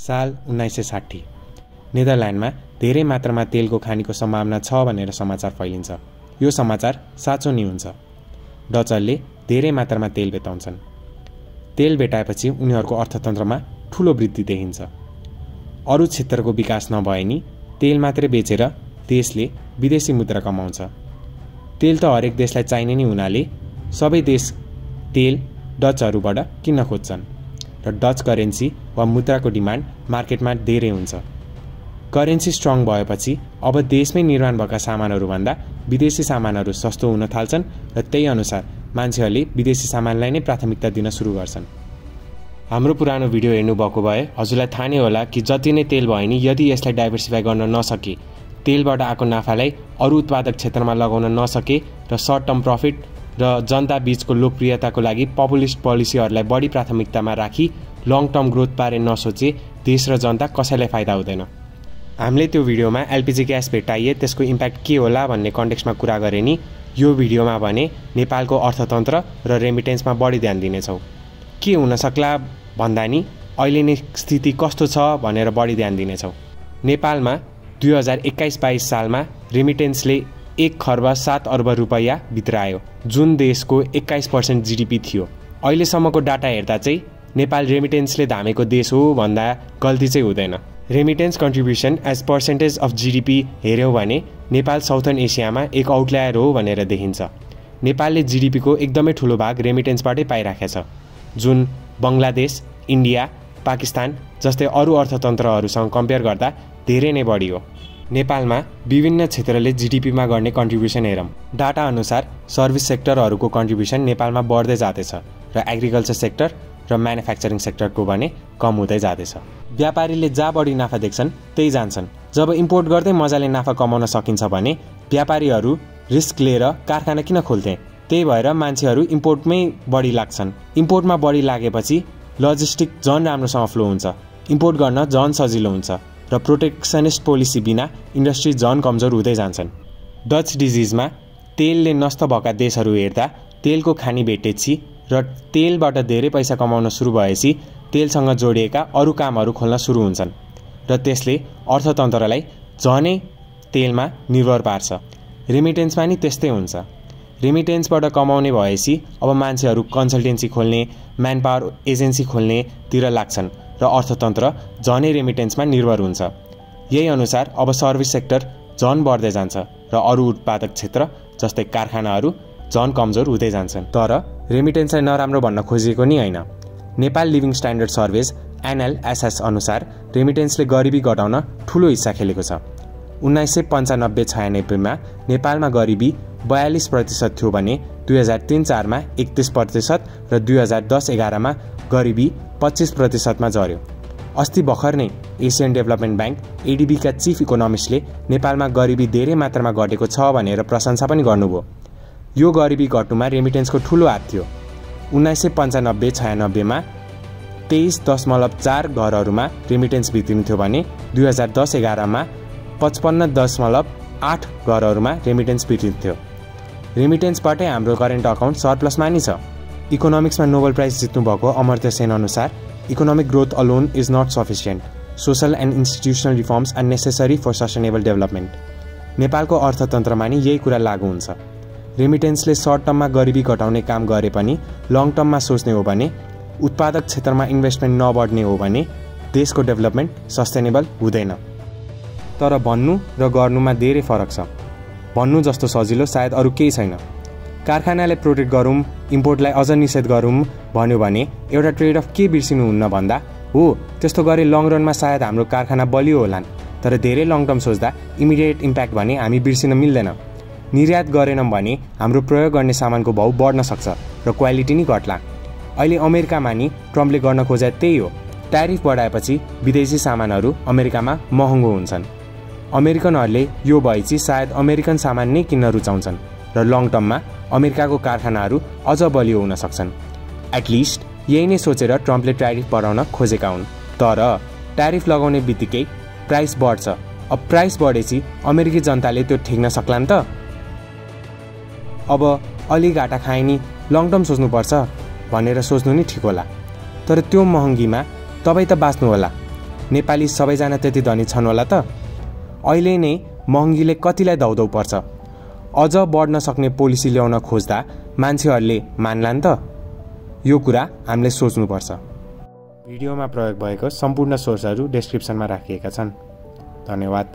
साल 1960 नेदरल्यान्डमा धेरै मात्रामा तेलको खानीको सम्भावना छ भनेर समाचार फैलिन्छ। यो समाचार साँचो नै हुन्छ। डचरले धेरै मात्रामा तेल बेताउँछन्। तेल बेटाएपछि उनीहरूको अर्थतन्त्रमा ठूलो वृद्धि देखिन्छ। अरू क्षेत्रको विकास नभए नि तेल मात्रै बेचेर देशले विदेशी मुद्रा कमाउँछ। तेल त हरेक देशलाई चाहिने नै हुनाले सबै देश तेल डचहरूबाट किन्न खोज्छन् र डच करेन्सी वा मुद्राको डिमान्ड मार्केटमा धेरै हुन्छ। करेन्सी स्ट्रङ भएपछि अब देशमै निर्माण भएका सामानहरूभन्दा विदेशी सामानहरू सस्तो हुन थाल्छन् र त्यही अनुसार मान्छेहरूले विदेशी सामानलाई नै प्राथमिकता दिन सुरु गर्छन्। हाम्रो पुरानो भिडियो हेर्नुभएको भए हजुरलाई थाहा नै होला कि जति नै तेल भए नि यदि यसलाई डाइभर्सिफाई गर्न नसके, तेलबाट आएको नाफालाई अरू उत्पादक क्षेत्रमा लगाउन नसके र सर्ट टर्म प्रफिट र जनता बीचको लोकप्रियताको लागि पपुलिस्ट पोलिसीहरूलाई बढी प्राथमिकतामा राखी लङ टर्म ग्रोथ बारे नसोचे देश र जनता कसैलाई फाइदा हुँदैन। हामीले त्यो भिडियोमा एलपीजी ग्यास भेटाइए त्यसको इम्प्याक्ट के होला भन्ने कन्टेक्स्टमा कुरा गरे नि यो भिडियोमा भने नेपालको अर्थतन्त्र र रेमिटेन्समा बढी ध्यान दिनेछौँ। के हुन सक्ला भन्दा नि अहिले नै स्थिति कस्तो छ भनेर बढी ध्यान दिनेछौँ। नेपालमा 2021-22 सालमा रेमिटेन्सले 1 खर्ब 7 अर्ब रुपैयाँ भित्रायो, जुन देशको 21% जीडीपी थियो। अहिलेसम्मको डाटा हेर्दा चाहिँ नेपाल रेमिटेन्सले धामेको देश हो भन्दा गल्ती चाहिँ हुँदैन। Remittance contribution as percentage of GDP हेऱ्यौँ भने नेपाल साउथर्न एसियामा एक आउटलायर हो भनेर देखिन्छ। नेपालले जीडीपीको एकदमै ठुलो भाग रेमिटेन्सबाटै पाइराखेको छ, जुन बङ्गलादेश, इन्डिया, पाकिस्तान जस्तै अरू अर्थतन्त्रहरूसँग कम्पेयर गर्दा धेरै नै बढी हो। नेपालमा विभिन्न क्षेत्रले जीडीपीमा गर्ने कन्ट्रिब्युसन हेरौँ। डाटा अनुसार सर्भिस सेक्टरहरूको कन्ट्रिब्युसन नेपालमा बढ्दै जाँदैछ र एग्रिकल्चर सेक्टर र म्यानुफ्याक्चरिङ सेक्टरको भने कम हुँदै जाँदैछ। व्यापारीले जहाँ बढी नाफा देख्छन् त्यही जान्छन्। जब इम्पोर्ट गर्दै मजाले नाफा कमाउन सकिन्छ भने व्यापारीहरू रिस्क लिएर कारखाना किन खोल्थे? त्यही भएर मान्छेहरू इम्पोर्टमै बढी लाग्छन्। इम्पोर्टमा बढी लागेपछि लजिस्टिक झन् राम्रोसँग फ्लो हुन्छ, इम्पोर्ट गर्न झन् सजिलो हुन्छ र प्रोटेक्सनिस्ट पोलिसी बिना इन्डस्ट्री झन् कमजोर हुँदै जान्छन्। डच डिजिजमा तेलले नष्ट भएका देशहरू हेर्दा तेलको खानी भेटेपछि र तेलबाट धेरै पैसा कमाउन सुरु भएपछि तेलसँग जोडिएका अरू कामहरू खोल्न सुरु हुन्छन् र त्यसले अर्थतन्त्रलाई झनै तेलमा निर्भर पार्छ। रेमिटेन्समा नि त्यस्तै हुन्छ। रेमिटेन्सबाट कमाउने भएपछि अब मान्छेहरू कन्सल्टेन्सी खोल्ने, म्यान पावर एजेन्सी खोल्नेतिर लाग्छन् र अर्थतन्त्र झनै रेमिटेन्समा निर्भर हुन्छ। यही अनुसार अब सर्भिस सेक्टर झन बढ्दै जान्छ र अरू उत्पादक क्षेत्र जस्तै कारखानाहरू झन कमजोर हुँदै जान्छन्। तर रेमिटेन्सलाई नराम्रो भन्न खोजिएको नि होइन। Nepal living standard service NLSS अनुसार रेमिटेन्सले गरिबी घटाउन ठूलो हिस्सा खेलेको छ। 1995-96 मा नेपालमा गरिबी 42% थियो भने 2003-04 मा 31% र 2010-11 मा गरिबी 25% मा झर्यो। अस्ति भर्खर नै एसियन डेभलपमेन्ट ब्याङ्क ADB का चिफ इकोनोमिस्टले नेपालमा गरिबी धेरै मात्रामा घटेको छ भनेर प्रशंसा पनि गर्नुभयो। यो गरिबी घट्नुमा रेमिटेन्सको ठूलो हात थियो। 1995-96 मा 23.4 घरहरूमा रेमिटेन्स भित्रिन्थ्यो भने 2010-11 मा 55.8 घरहरूमा रेमिटेन्स भित्रिन्थ्यो। रेमिटेन्सबाटै हाम्रो करेन्ट अकाउन्ट सरप्लसमा नि छ। इकोनोमिक्समा नोबेल प्राइज जित्नुभएको अमर्त्य सेन अनुसार economic growth alone is not sufficient, social and institutional reforms are necessary for sustainable development. नेपालको अर्थतन्त्रमा नि यही कुरा लागू हुन्छ। रेमिटेन्सले सर्ट टर्ममा गरिबी घटाउने काम गरे पनि लङ टर्ममा सोच्ने हो भने, उत्पादक क्षेत्रमा इन्भेस्टमेन्ट नबढ्ने हो भने देशको डेभलपमेन्ट सस्टेनेबल हुँदैन। तर भन्नु र गर्नुमा धेरै फरक छ। भन्नु जस्तो सजिलो सायद अरू केही छैन। कारखानालाई प्रोटेक्ट गरौँ, इम्पोर्टलाई अझ निषेध गरौँ भन्यो भने एउटा ट्रेड अफ के बिर्सिनुहुन्न भन्दा हो त्यस्तो गरे लङ रनमा सायद हाम्रो कारखाना बलियो होलान्, तर धेरै लङ टर्म सोच्दा इमिडिएट इम्प्याक्ट भने हामी बिर्सिन मिल्दैन। निर्यात गरेनौँ भने हाम्रो प्रयोग गर्ने सामानको भाउ बढ्न सक्छ र क्वालिटी नि घट्ला। अहिले अमेरिकामा नि ट्रम्पले गर्न खोजे त्यही हो। ट्यारिफ बढाएपछि विदेशी सामानहरू अमेरिकामा महँगो हुन्छन्। अमेरिकनहरूले यो भएपछि सायद अमेरिकन सामान नै किन्न रुचाउँछन् र लङ टर्ममा अमेरिकाको कारखानाहरू अझ बलियो हुन सक्छन्। एटलिस्ट यही नै सोचेर ट्रम्पले ट्यारिफ बढाउन खोजेका हुन्। तर ट्यारिफ लगाउने बित्तिकै प्राइस बढ्छ। अब प्राइस बढेपछि अमेरिकी जनताले त्यो ठेक्न सक्लान् त? अब अलि घाटा खाए नि लङ टर्म सोच्नुपर्छ भनेर सोच्नु नि ठिक होला, तर त्यो महँगीमा तपाईँ त बाँच्नु होला। नेपाली सबैजना त्यति धनी छन् होला त? अहिले नै महँगीले कतिलाई दौदौ पर्छ। अझ बढ्न सक्ने पोलिसी ल्याउन खोज्दा मान्छेहरूले मान्लान् त? यो कुरा हामीले सोच्नुपर्छ। भिडियोमा प्रयोग भएको सम्पूर्ण सोर्सहरू डेस्क्रिप्सनमा राखिएका छन्। धन्यवाद।